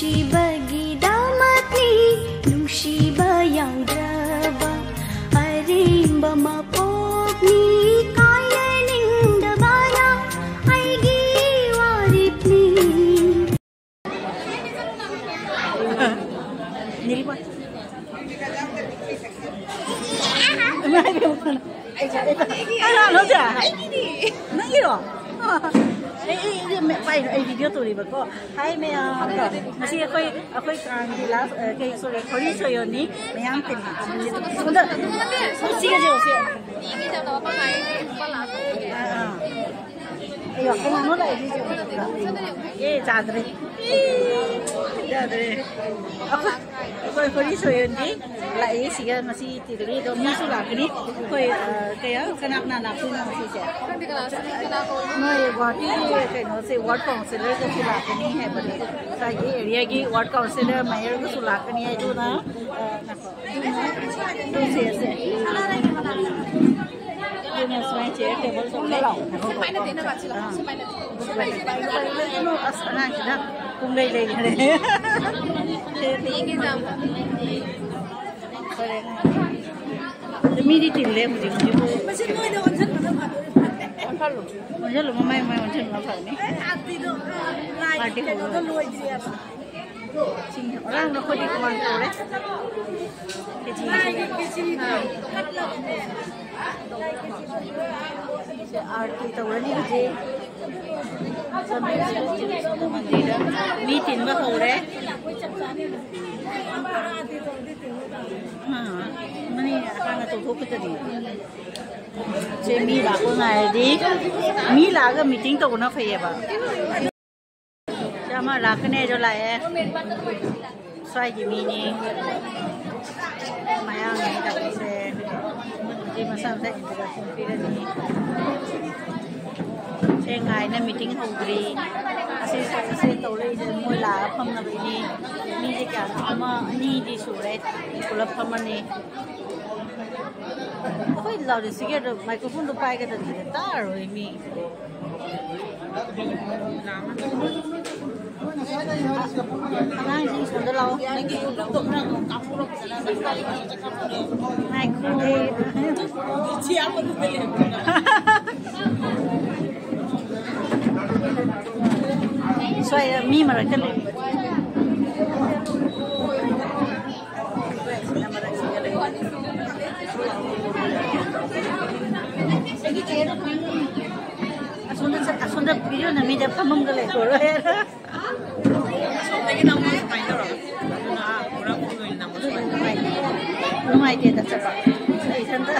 ꯅꯨꯡꯁꯤꯕꯒꯤꯗꯃꯛꯅꯤ ꯅꯨꯡꯁꯤꯕ ꯌꯥꯎꯗ꯭ꯔꯕ ꯑꯔꯦꯝꯕ ꯃꯄꯣꯛꯅꯤ ꯀꯥꯏꯅꯅꯤꯡꯗꯕꯅ ꯑꯩꯒꯤ ꯋꯥꯔꯦꯞꯅꯤ ꯑꯩ ꯚꯤꯗꯤꯑꯣ ꯇꯧꯔꯤꯕꯀꯣ ꯍꯥꯏ ꯃꯌꯥꯝ ꯉꯁꯤ ꯑꯩꯈꯣꯏ ꯀꯥꯡꯒꯤ ꯂꯥꯁ ꯀꯩ ꯁꯣꯔꯤ ꯍꯣꯔꯤ ꯁꯣꯌꯣꯅꯤ ꯃꯌꯥꯝ ꯇꯤꯟꯅ ꯁꯣꯝꯗ ꯁꯤꯒꯁꯦ ꯁꯤ ꯑꯩ ꯀꯅꯥꯅꯣ ꯂꯥꯛꯏꯁꯦ ꯑꯦ ꯆꯥꯗ꯭ꯔꯦ ꯆꯥꯗ꯭ꯔꯦ ꯑꯩꯈꯣꯏ ꯍꯣꯔꯤ ꯁꯣꯌꯣꯟꯗꯤ ꯂꯥꯛꯏ ꯁꯤꯒ ꯉꯁꯤ ꯇꯤꯜꯂꯤ ꯑꯗꯣ ꯃꯤꯁꯨ ꯂꯥꯛꯀꯅꯤ ꯑꯩꯈꯣꯏ ꯀꯌꯥ ꯀꯅꯥ ꯀꯅꯥ ꯂꯥꯛꯇꯣꯏꯅꯣ ꯉꯁꯤꯁꯦ ꯅꯣꯏ ꯒꯨꯋꯥꯍꯥꯇꯤꯒꯤ ꯀꯩꯅꯣꯁꯦ ꯋꯥꯔꯗ ꯀꯥꯎꯟꯁꯤꯂꯔꯒꯁꯨ ꯂꯥꯛꯀꯅꯤ ꯍꯥꯏꯕꯅꯤ ꯉꯁꯥꯏꯒꯤ ꯑꯦꯔꯤꯌꯥꯒꯤ ꯋꯥꯔꯗ ꯀꯥꯎꯟꯁꯤꯂꯔ ꯃꯦꯌꯔꯒꯁꯨ ꯂꯥꯛꯀꯅꯤ ꯑꯗꯨꯅ ꯑꯗꯨꯅ ꯁꯨꯃꯥꯏꯅ ꯆꯦꯌꯔ ꯇꯦꯕꯜ ꯑꯁ ꯑꯉꯥꯡꯁꯤꯅ ꯄꯨꯡꯂꯩ ꯂꯩꯈ꯭ꯔꯦ ꯃꯤꯗꯤ ꯇꯤꯜꯂꯦ ꯍꯧꯖꯤꯛ ꯍꯧꯖꯤꯛꯄꯨ ꯑꯣꯟꯁꯤꯜꯂꯨ ꯃꯃꯥꯏ ꯃꯃꯥꯏ ꯑꯣꯟꯁꯤꯟꯕꯅ ꯐꯒꯅꯤ ꯄꯥꯔꯇꯤ ꯉꯔꯥꯡ ꯑꯩꯈꯣꯏꯗꯤ ꯀꯃꯥꯏꯅ ꯇꯧꯔꯦ ꯑꯥꯔꯇꯤ ꯇꯧꯔꯅꯤ ꯍꯧꯖꯤꯛ ꯃꯤ ꯇꯤꯟꯕ ꯍꯧꯔꯦ ꯃꯅꯤ ꯍꯥꯟꯅ ꯇꯧꯊꯣꯛꯄꯗꯗꯤ ꯁꯦ ꯃꯤ ꯂꯥꯛꯄ ꯉꯥꯏꯔꯗꯤ ꯃꯤ ꯂꯥꯛꯑꯒ ꯃꯤꯇꯤꯡ ꯇꯧꯕꯅ ꯐꯩꯌꯦꯕ ꯁꯤ ꯑꯃ ꯂꯥꯛꯀꯅꯤ ꯍꯥꯏꯗꯣ ꯂꯥꯛꯑꯦ ꯁ꯭ꯋꯥꯏꯒꯤ ꯃꯤꯅꯤ ꯃꯌꯥꯡꯅꯤ ꯇꯧꯔꯤꯁꯦ ꯍꯧꯖꯤꯛ ꯃꯁꯥ ꯃꯁꯥ ꯏꯟꯇ꯭ꯔꯗꯛꯁꯟ ꯄꯤꯔꯅꯤ ꯁꯦ ꯉꯥꯏꯅ ꯃꯤꯇꯤꯡ ꯍꯧꯗ꯭ꯔꯤ ꯑꯁꯤ ꯇꯧꯔꯛꯏꯁꯦ ꯃꯣꯏ ꯂꯥꯛꯑꯒ ꯐꯝꯅꯕꯒꯤꯅꯤ ꯃꯤꯁꯦ ꯀꯌꯥꯅꯣ ꯑꯃ ꯑꯅꯤꯗꯤ ꯁꯨꯔꯦ ꯄꯨꯂꯞ ꯐꯝꯃꯅꯤ ꯑꯩꯈꯣꯏ ꯂꯥꯎꯠ ꯏꯁꯄꯤꯀꯔꯗꯣ ꯃꯥꯏꯀ꯭ꯔꯣꯐꯣꯟꯗꯣ ꯄꯥꯏꯒꯗꯕꯅꯤꯅ ꯇꯥꯔꯣꯏ ꯃꯤ ꯑꯉꯥꯡꯁꯤꯡ ꯁꯣꯝꯗ ꯂꯥꯛꯑꯣ ꯁ꯭ꯋꯥꯏꯗ ꯃꯤ ꯃꯔꯛꯇ ꯂꯩ ꯑꯁꯣꯝꯗ ꯚꯤꯗꯤꯑꯣ ꯅꯝꯃꯤꯗ ꯐꯝꯃꯝꯒ ꯂꯩꯈꯣꯔꯣꯏ ꯅꯨꯡꯉꯥꯏꯇꯦꯗ ꯆꯠꯄ ꯏꯊꯟꯇ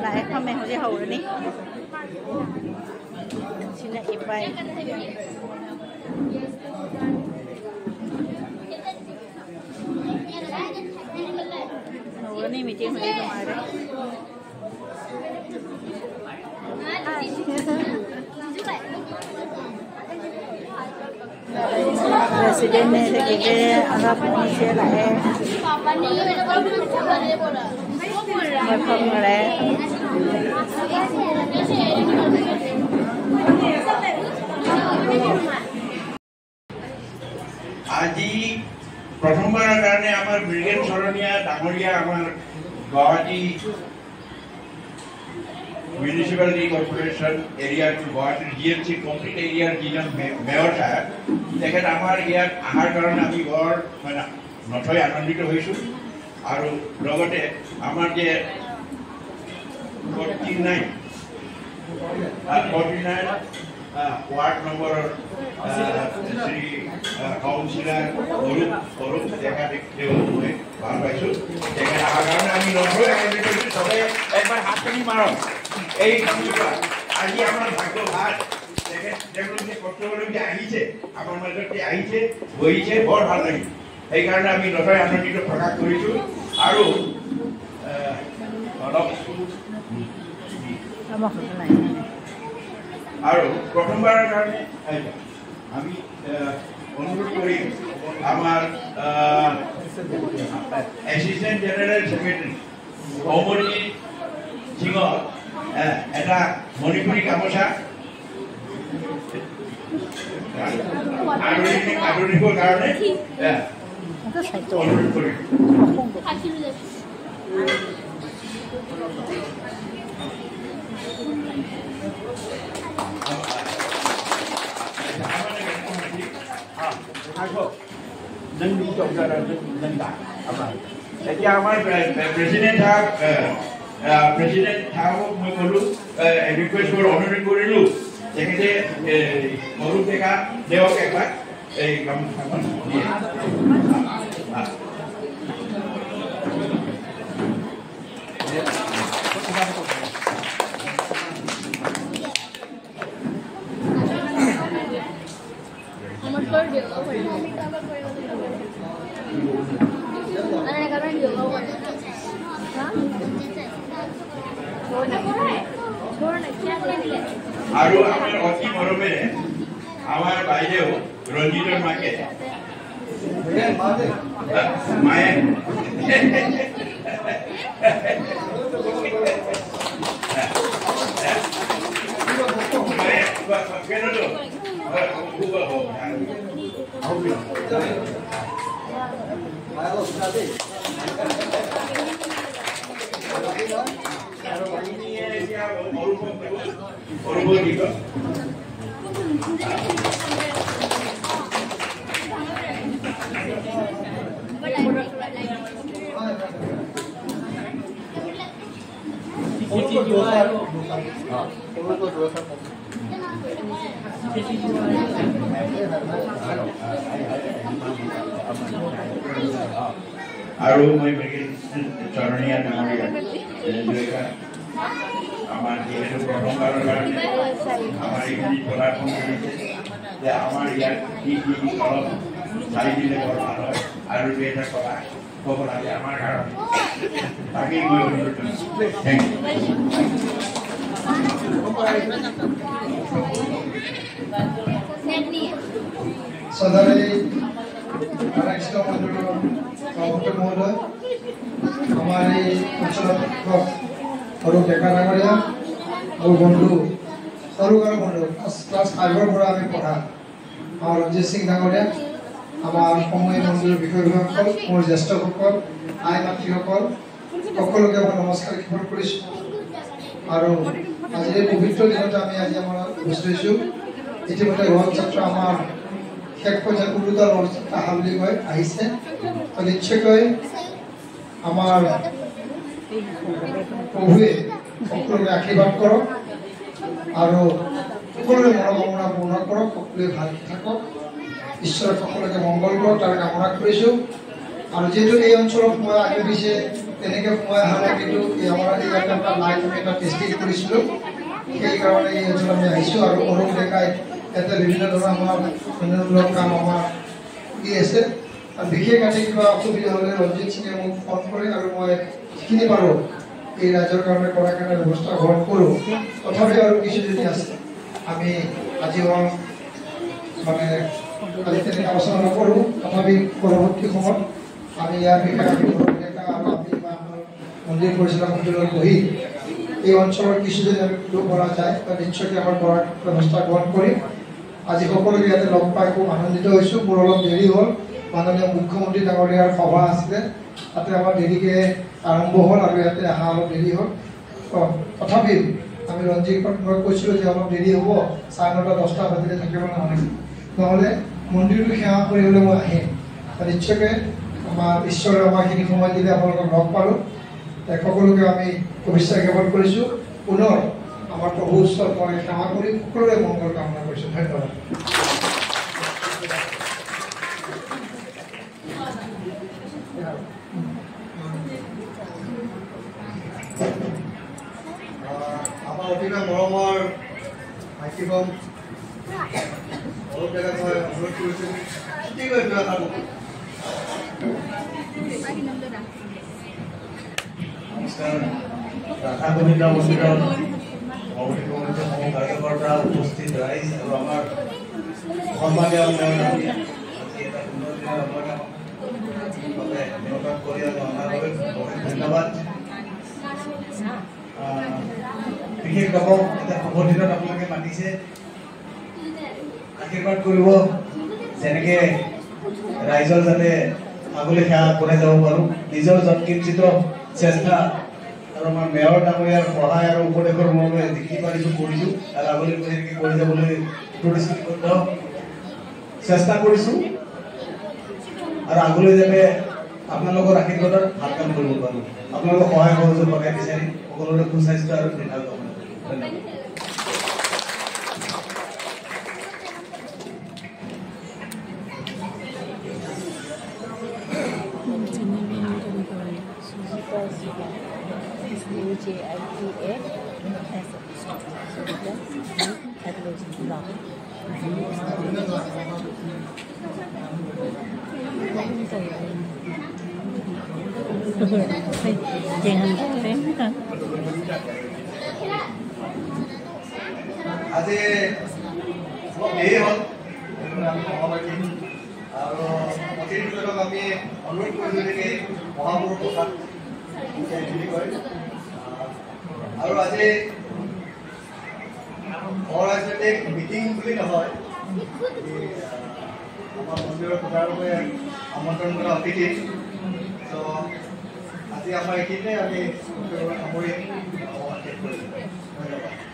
ꯂꯥꯛꯑꯦ ꯐꯝꯃꯦ ꯍꯧꯖꯤꯛ ꯍꯧꯔꯅꯤ ꯁꯤꯅ ꯏꯄꯥꯏ ꯍꯧꯔꯅꯤ ꯃꯤꯇꯤꯡ ꯍꯧꯖꯤꯛ ꯅꯨꯡꯉꯥꯏꯔꯦ प्रेसिडेंट ने सेक्रेटरी लाए আজি প্ৰথমবাৰৰ কাৰণে আমাৰ মৃগেন শৰণীয়া ডাঙৰীয়া আমাৰ গুৱাহাটী মিউনিচিপালিটি কৰ্পোৰেশ্যন এৰিয়াটো গুৱাহাটীৰ জি এম চি কমপ্লিট এৰিয়াৰ যিজন মেয়ৰ সাহেব তেখেত আমাৰ ইয়াত অহাৰ কাৰণে আমি বৰ মানে নথৈ আনন্দিত হৈছোঁ। আৰু লগতে আমাৰ যে 49 ৱাৰ্ড নম্বৰৰ শ্ৰী কাউন্সিলাৰ অৰূপ ডেকা তেওঁ মই ভাল পাইছোঁ। তেখেত অহাৰ কাৰণে আমি নথৈ আনন্দিত হৈছোঁ। চবে একবাৰ হাত তালি মাৰক। এই আজি আমাৰ ভাগ্য ভাল, তেখেত তেওঁলোক যে কষ্ট কৰি যে আহিছে আমাৰ মাজত যে আহিছে বহিছে বৰ ভাল লাগিল। সেইকাৰণে আমি নথৈ আনন্দিত প্ৰকাশ কৰিছোঁ। আৰু অলপ আৰু প্ৰথমবাৰৰ কাৰণে আমি অনুৰোধ কৰিম আমাৰ এছিষ্টেণ্ট জেনেৰেল ছেক্ৰেটাৰী অমৰজিৎ সিঙক এটা মণিপুৰী গামোচা আদৰিবৰ কাৰণে অনুৰোধ কৰিলোঁ। এতিয়া আমাৰ প্ৰেচিডেণ্ট চাহাব, প্ৰেচিডেণ্ট চাহাবক মই ক'লোঁ, ৰিকুৱেষ্ট কৰোঁ, অনুৰোধ কৰিলোঁ, তেখেতে অৰূপ ডেকা দেৱক একবাৰ এই গামোচাখন দিয়ে। আৰু আমাৰ অতি মৰমেৰে আমাৰ বাইদেউ ৰঞ্জিতৰ মাকে মায়ে আৰু মই চৰণীয়া ডাঙৰীয়া আমাৰ যিহেতু প্ৰথমবাৰৰ কাৰণে আমাৰ এইখিনি পদাৰ্পণ কৰিছে যে আমাৰ ইয়াত কি কি অলপ চাই দিলে বৰ ভাল হয় আৰু দুই এটা কথা ক'ব লাগে আমাৰ কাৰণে, তাকেই মই অনুৰোধ জনাইছোঁ। Thank you. সদায় ৰাধাকৃষ্ণ মন্দিৰৰ সভাপতি মহোদয়, আমাৰ এই অঞ্চলৰ শিক্ষক অৰূপ ডেকা ডাঙৰীয়া, মোৰ বন্ধু, সৰুকালৰ বন্ধু, ক্লাছ 5ৰ পৰা আমি পঢ়া আমাৰ ৰঞ্জিত সিং ডাঙৰীয়া, আমাৰ সমূহীয়া মন্দিৰৰ বিষয়ববীয়াসকল, মোৰ জ্যেষ্ঠসকল, আই মাতৃসকল, সকলোকে মই নমস্কাৰ জ্ঞাপন কৰিছোঁ। আৰু আজিৰ এই পবিত্ৰ দিনতে আমি আজি আমাৰ উপস্থিত হৈছোঁ। ইতিমধ্যে ৰথ যাত্ৰা আমাৰ শেষ পৰ্যায়ত উৰুকা ৰথ যাত্ৰা অহা বুলি কয় আহিছে। তো নিশ্চয়কৈ আমাৰ প্ৰভুৱে সকলোকে আশীৰ্বাদ কৰক আৰু সকলোৰে মনোকামনা পূৰ্ণ কৰক, সকলোৱে ভালকৈ থাকক, ঈশ্বৰে সকলোকে মংগল কৰক তাৰ কামনা কৰিছোঁ। আৰু যিহেতু এই অঞ্চলত মই আগে পিছে তেনেকৈ সোমাই অহা নাই, কিন্তু আমাৰ ইয়াতে এটা লাইভ আমি এটা টেষ্টিং কৰিছিলোঁ, সেইকাৰণে এই অঞ্চলত আমি আহিছোঁ। আৰু অৰূপ ডেকাই ইয়াতে বিভিন্ন ধৰণৰ আমাৰ উন্নয়নমূলক কাম আমাৰ দি আছে। আৰু বিশেষ আজি কিবা অসুবিধা হ'লে ৰঞ্জিত সিঙে মোক ফোন কৰে আৰু মই যিখিনি পাৰোঁ এই ৰাজ্যৰ কাৰণে কৰাৰ কাৰণে ব্যৱস্থা গ্ৰহণ কৰোঁ। তথাপি আৰু কিছু যদি আছে আমি আজি মানে আজি তেনেকৈ আলোচনা নকৰোঁ, তথাপি পৰৱৰ্তী সময়ত আমি ইয়াৰ বিষয়ে আমি ডেকা আৰু আমি বা আমাৰ মন্দিৰ পৰিচালনা সমিতিৰ লগত বহি এই অঞ্চলৰ কিছু যদি আমি কৰা যায় বা নিশ্চয়কৈ আমাৰ কৰাৰ ব্যৱস্থা গ্ৰহণ কৰিম। আজি সকলোকে ইয়াতে লগ পাই খুব আনন্দিত হৈছোঁ। মোৰ অলপ দেৰি হ'ল, মাননীয় মুখ্যমন্ত্ৰী ডাঙৰীয়াৰ সভা আছিলে, তাতে আমাৰ দেৰিকৈ আৰম্ভ হ'ল আৰু ইয়াতে অহা অলপ দেৰি হ'ল। তথাপিও আমি ৰঞ্জিতক মই কৈছিলোঁ যে অলপ দেৰি হ'ব, 9:30 10টা বাজিলে থাকিব নহ'লে নহ'লে মন্দিৰটো সেৱা কৰি হ'লে মই আহিম। নিশ্চয়কৈ আমাৰ ঈশ্বৰে আমাক এইখিনি সময় দিলে, আপোনালোকক লগ পালোঁ, সকলোকে আমি শুভেচ্ছা জ্ঞাপন কৰিছোঁ। পুনৰ আমাৰ প্ৰভুৰ ওচৰত মই সেৱা কৰি সকলোৰে মংগল কামনা কৰিছোঁ। ধন্যবাদ। আমাৰ অতিকৈ মৰমৰ ভাইটিগণ অলপ জেগাত মই অনুৰোধ কৰিছোঁ। নমস্কাৰ। ৰাধা গোবিন্দ মন্দিৰৰ সভাপতি কমিটিৰ সমূহ কাৰ্যকৰ্তা, উপস্থিত ৰাইজ আৰু আমাৰ সন্মানীয় আজি এটা সুন্দৰ দিনত আপোনালোকে বাবে নিমন্ত্ৰণ কৰি আৰু অনাৰ বাবে বহুত ধন্যবাদ। বিশেষ নকওঁ, এটা শুভ দিনত আপোনালোকে মাতিছে, আশীৰ্বাদ কৰিব যেনেকে ৰাইজৰ যাতে আগলৈ সেৱা আগবঢ়াই যাব পাৰোঁ। নিজৰ যৎকিঞ্চিত চেষ্টা আৰু আমাৰ মেয়ৰ ডাঙৰীয়াৰ সহায় আৰু উপদেশৰ মৰ্মে যিখিনি পাৰিছোঁ কৰিছোঁ আৰু আগলৈ তেনেকৈ কৰি যাবলৈ প্ৰতিশ্ৰুতিবদ্ধ চেষ্টা কৰিছোঁ আৰু আগলৈ যাতে আপোনালোকৰ আশীৰ্বাদত ভাল কাম কৰিব পাৰোঁ। আপোনালোকৰ সহায় সহযোগ সদায় বিচাৰি সকলোৰে সুস্বাস্থ্য আৰু দীৰ্ঘায়ু কামনা কৰিলোঁ। ধন্যবাদ। আজি অলপ দেৰি হ'ল, আমি ক্ষমা পাতিম আৰু অতিথিসকলক আমি অনুৰোধ কৰিছোঁ যে মহাপুৰুষ প্ৰসাদ বুলি কয়। আৰু আজি অৰাজনৈতিক মিটিং বুলি নহয়, আমাৰ মন্দিৰৰ পূজাৰ বাবে আমন্ত্ৰণ কৰা অতিথি। ত' আজি আমাৰ এইখিনিতে আমি সামৰি শেষ কৰিছোঁ। ধন্যবাদ।